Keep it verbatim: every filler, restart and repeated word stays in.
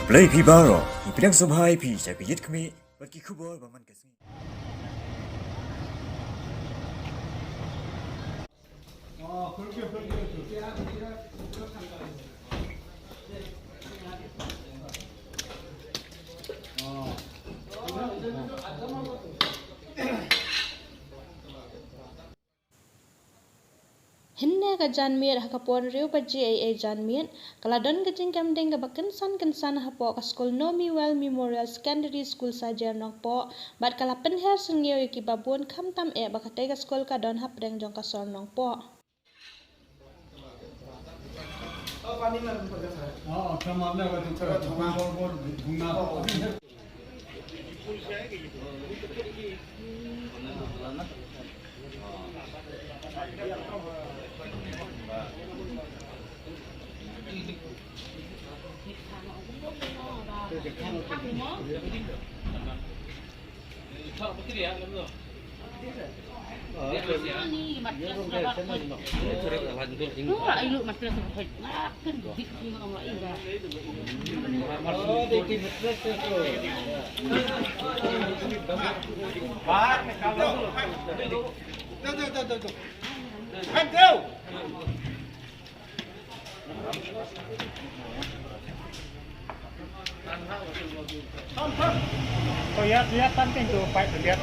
Khublei phi baroh, ngi pdiang sngewbha ïa phi sha ka Ïit Khmih bad ki khubor ba man ka sngi. Hynne ka janmiet ha ka por hynriew baje eiei janmiet, ka la don ka jingkem ding kaba kynsan kynsan hapoh ka skul Nomi Well Memorial Secondary School Sajer Nongpoh, bad ka la pynher syngiew ïa kiba bun khamtam eh ba katei ka skul ka don hapdeng jong ka sor Nongpoh. To, ïa, ïa, something to fight the gap.